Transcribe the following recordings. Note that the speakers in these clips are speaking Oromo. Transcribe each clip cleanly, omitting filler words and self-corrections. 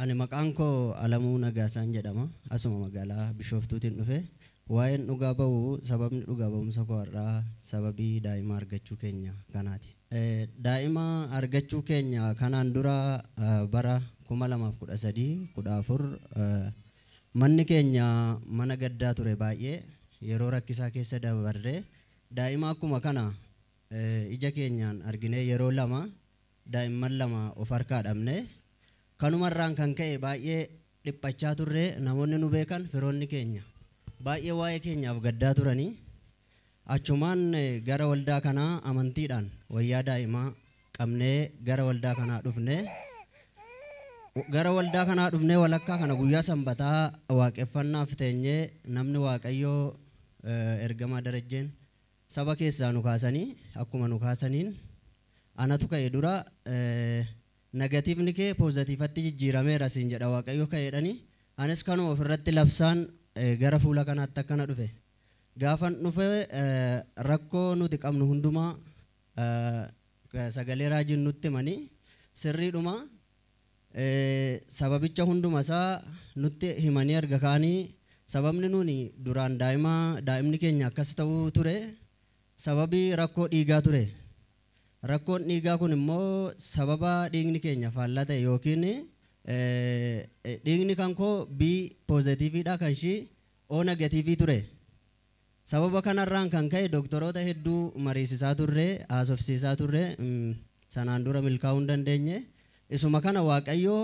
Ani maqaan koo Alamuu Nagaasaan jedhama. Asuma magaalaa Bishooftuutiin dhufe. Waa'een dhugaa ba'uu sababni dhugaa ba'umsa koo har'aa sababii daa'ima argachuu keenya kanaati. Daa'ima argachuu keenya kanaan dura bara 2013 14 manni keenya mana gaddaa ture baay'ee yeroo rakkisaa keessa dabarree daa'ima akkuma kana ija keenyaan arginee yeroo lama daa'imman lama of harkaa dhabne. Kanumarraan kan ka'e baay'ee dhiphachaa turre namoonni nu beekan firoonni keenya baay'ee waa'ee keenyaaf gaddaa turanii achumaan gara waldaa kanaa amantiidhaan wayyaa daa'imaa qabnee gara waldaa kanaa dhufne. Gara waldaa kanaa dhufnee walakkaa kana guyyaa sanbataa waaqeffannaaf teenyee namni Waaqayyoo ergamaa Darajjeen saba keessaa nu kaasanii akkuma nu kaasaniin anatu ka'e dura negatiivni kee poozitiivatti jijjiirameera siin jedha Waaqayyo ka'eedhani. Anis kanuma ofirratti labsaan gara fuula kanaatti akkana dhufe. Gaafan dhufe rakkoo nuti qabnu hundumaa sagalee raajiin nutti himanii sirriidhuma sababicha hunduma isaa nutti himanii erga ka'anii sababni nuuni duraan daa'imni keenya akkas ta'uu ture sababii rakkoo dhiigaa ture. Rakkoon dhiigaa kun immoo sababa dhiigni keenya faallaa ta'e yookiin dhiigni kan koo B poozitiiviidha kan ishii O negatiivii ture. Sababa kanarraan kan ka'e doktoroota hedduu mariisisaa turre haasofsiisaa turre sanaan dura milkaa'uu hin dandeenye. Isuma kana Waaqayyoo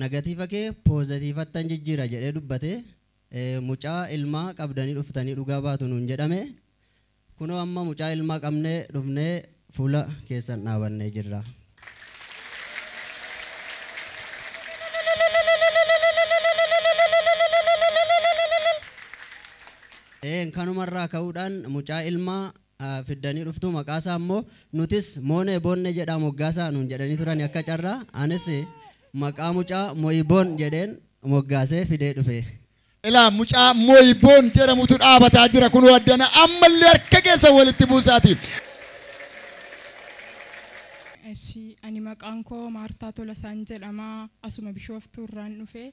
negatiiva kee poozitiivattan jijjiira jedhee dubbate mucaa ilmaa qabdanii dhuftanii dhugaa baatu nuun jedhame. Kunoo amma mucaa ilmaa qabnee dhufnee fuula keessan dhaabannee jirra. Kanumarraa ka'uudhaan mucaa ilmaa fiddanii dhuftu maqaasaa immoo nutis Moonee Boonne jedhaa moggaasaa nuun jedhanii turan akka carraa anis maqaa mucaa Mo'iboon jedheen moggaasee fidee dhufe. Ilaa mucaa Mo'iboon jedhamutu dhaabataa jira kunoo addana ammallee harka keessa walitti buusaati. Ani maqaan koo Maartaa Tolasaan jedhama. Asuma Bishooftuu irraan dhufe.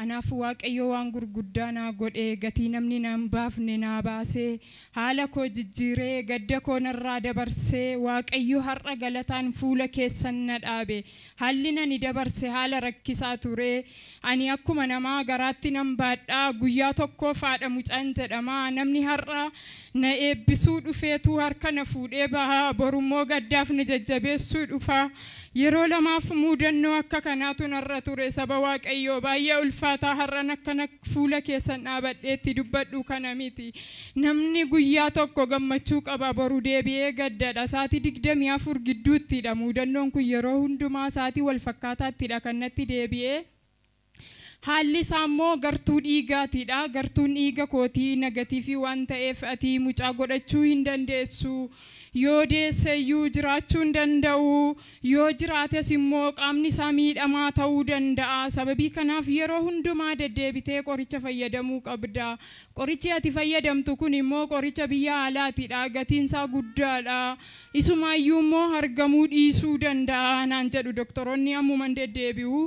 Anaaf Waaqayyo waan gurguddaa naa godhee gatii namni naan baafne naa baasee haala koo jijjiiree gadda koo narraa dabarsee Waaqayyo har'a galataan fuula keessan na dhaabe. Haalli nani dabarse haala rakkisaa ture. Ani akkuma namaa garaatti nan baadhaa guyyaa tokkoof haadha mucaan jedhama. Namni har'a na eebbisuu dhufeetu harka na fuudhee baha borummoo gaddaaf na jajjabeessuu dhufa. Yeroo lamaaf muudannoo akka kanaatu narra ture saba Waaqayyoo baay'ee ulfaataa har'an akkana fuula keessan dhaabadheetti dubbadhu kana miti. Namni guyyaa tokko gammachuu qaba boru deebi'ee gaddadha. Sa'aatii 24 gidduuttidha muudannoon kun yeroo hundumaa sa'aatii wal fakkaataattidha kan natti deebi'ee. Haalli isaa immoo gartuu dhiigaatiidha. Gartuun dhiiga kootii negatiivii waan ta'eef ati mucaa godhachuu hin dandeessu. Yoo deesseyyuu jiraachuu hin danda'u. Yoo jiraates immoo qaamni isaa miidhamaa ta'uu danda'a. Sababii kanaaf yeroo hundumaa deddeebitee qoricha fayyadamuu qabda. Qorichi ati fayyadamtu kun immoo qoricha biyya alaatiidha. Gatiin isaa guddaadha. Isumaayyuu immoo argamuu dhiisuu danda'a naan jedhu doktoroonni ammuman deddeebi'u.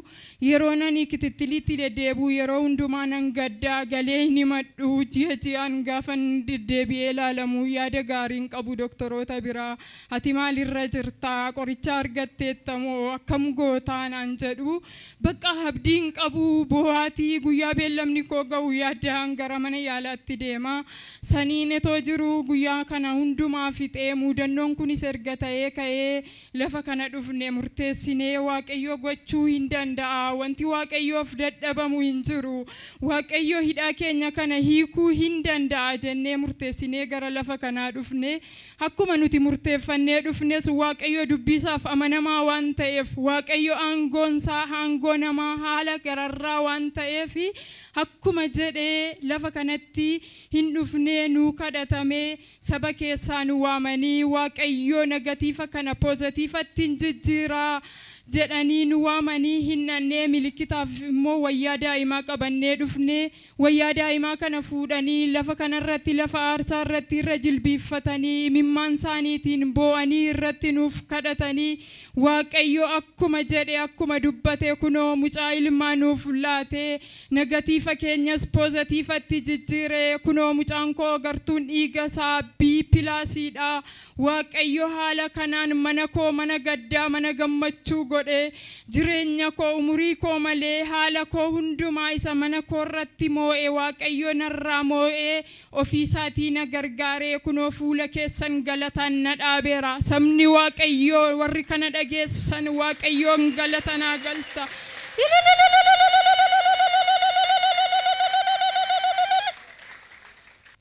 Yeroo nani kitittiliitti deddeebi'u yeroo hundumaa nan gaddaa galee hin himadhu. Ji'a ji'aan gaafan deddeebi'ee ilaalamu yaada gaariin qabu doktoroota biraa. Ati maalirra jirtaa? Qoricha argatteettamoo akkam gootaa naan jedhu. Bakka abdiin qabu bo'aatii guyyaa beellamni koo ga'u yaaddaan gara mana yaalaatti deema. Saniin etoo jiru guyyaa kana hundumaa fixee muudannoon kunis erga ta'ee ka'ee lafa kana dhufne murteessinee Waaqayyo gochuu hin danda'a. Wanti Waaqayyoof dadhabamu hin jiru. Waaqayyo hidhaa keenya kana hiikuu hin danda'a jennee murteessinee gara lafa kanaa dhufne. Akkuma nuti murteeffannee dhufnes Waaqayyo dubbisaaf amanamaa waan ta'eef Waaqayyo aangoonsaa aangoo namaa haala gararraa waan ta'eef akkuma jedhee lafa kanatti hin dhufnee nuu kadhatamee saba keessaa nu waamanii Waaqayyo negatiiva kana poozitiivatti hin jijjiiraa. Jedhanii nu waamanii hin dhannee milikitaaf immoo wayyaa daa'imaa qabannee dhufnee wayyaa daa'imaa kana fuudhanii lafa kanarratti lafa aarsaa irratti irra jilbiiffatanii imimmaan isaaniitiin boo'anii irratti nuuf kadhatanii Waaqayyo akkuma jedhe akkuma dubbate kunoo mucaa ilmaa nuuf laate negatiifa keenyas poozitiifatti jijjiire kunoo mucaan koo gartuun dhiiga isaa B pilaasiidha. Waaqayyo haala kanaan mana koo mana gaddaa mana gammachuu godhe jireenya koo umurii koo malee haala koo hundumaa isa mana koo irratti moo'e Waaqayyo narraa moo'e ofiisaatii na gargaaree kunoo fuula keessan galataan na dhaabeera. Sabni Waaqayyoo warri kana dhageessan Waaqayyoon galata naa galcha.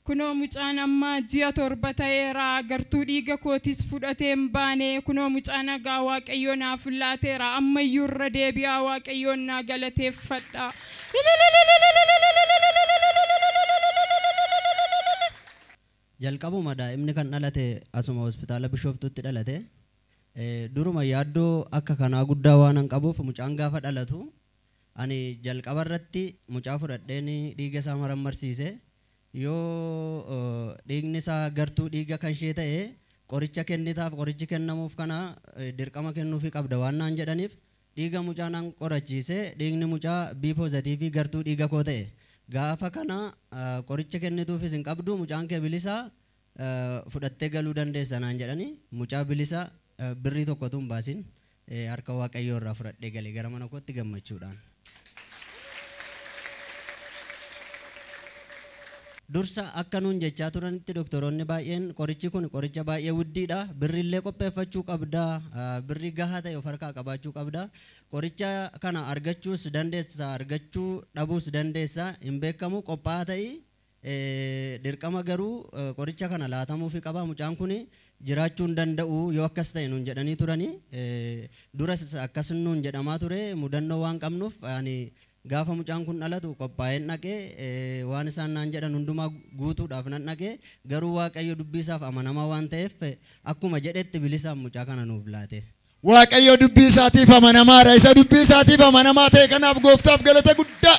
Kunoo mucaan amma ji'a 7 ta'eera gartuu dhiiga kootis fudhatee hin baane kunoo mucaa nagaa Waaqayyo naaf laateera ammayyuu irra deebi'aa Waaqayyoon naa galateeffadha. Jalqabuma daa'imni kan dhalate asuma hospitaala Bishooftuutti dhalate. Duruma yaaddoo akka kanaa guddaa waan hin qabuuf mucaan gaafa dhalatu ani jalqaba irratti mucaa fudhadheen dhiiga isaa marammarsiise. Yoo dhiigni isaa gartuu dhiiga kan ishee ta'e qoricha kennitaaf qorichi kennamuuf kana dirqama kennuufii qabda waan naan jedhaniif dhiiga mucaa naan qorachiise dhiigni mucaa B poozitiivii gartuu dhiiga koo ta'e. Gaafa kana qoricha kennituufis hin qabdu mucaan kee bilisa fudhattee galuu dandeessa naan jedhani mucaa bilisa birrii tokkotu hin baasin harka Waaqayyoo irraa fudhadhee galee gara mana kootti gammachuudhaan. Dursa akka nuun jechaa turanitti doktoroonni baay'een qorichi kun qoricha baay'ee wuddiidha. Birrillee qopheeffachuu qabda. Birri gahaa ta'e of harkaa qabaachuu qabda. Qoricha kana argachuus dandeessa, argachuu dhabuus dandeessa. Hin beekamu qophaa'aa ta'i. Dirqama garuu qoricha kana laatamuufi qaba. Mucaan kun jiraachuu hin danda'u yoo akkas ta'e nuun jedhanii turani. Duras akkas nuun jedhamaa ture mudannoo waan qabnuuf ani gaafa mucaan kun dhalatu qophaa'een dhaqee waan isaan naan jedhan hundumaa guutuudhaaf nan dhaqee garuu Waaqayyo dubbii isaaf amanamaa waan ta'eef akkuma jedhetti bilisaan mucaa kana nuuf laate. Waaqayyo dubbii isaatiif amanamaadha. Isa dubbii isaatiif amanamaa ta'e kanaaf gooftaaf galata guddaa.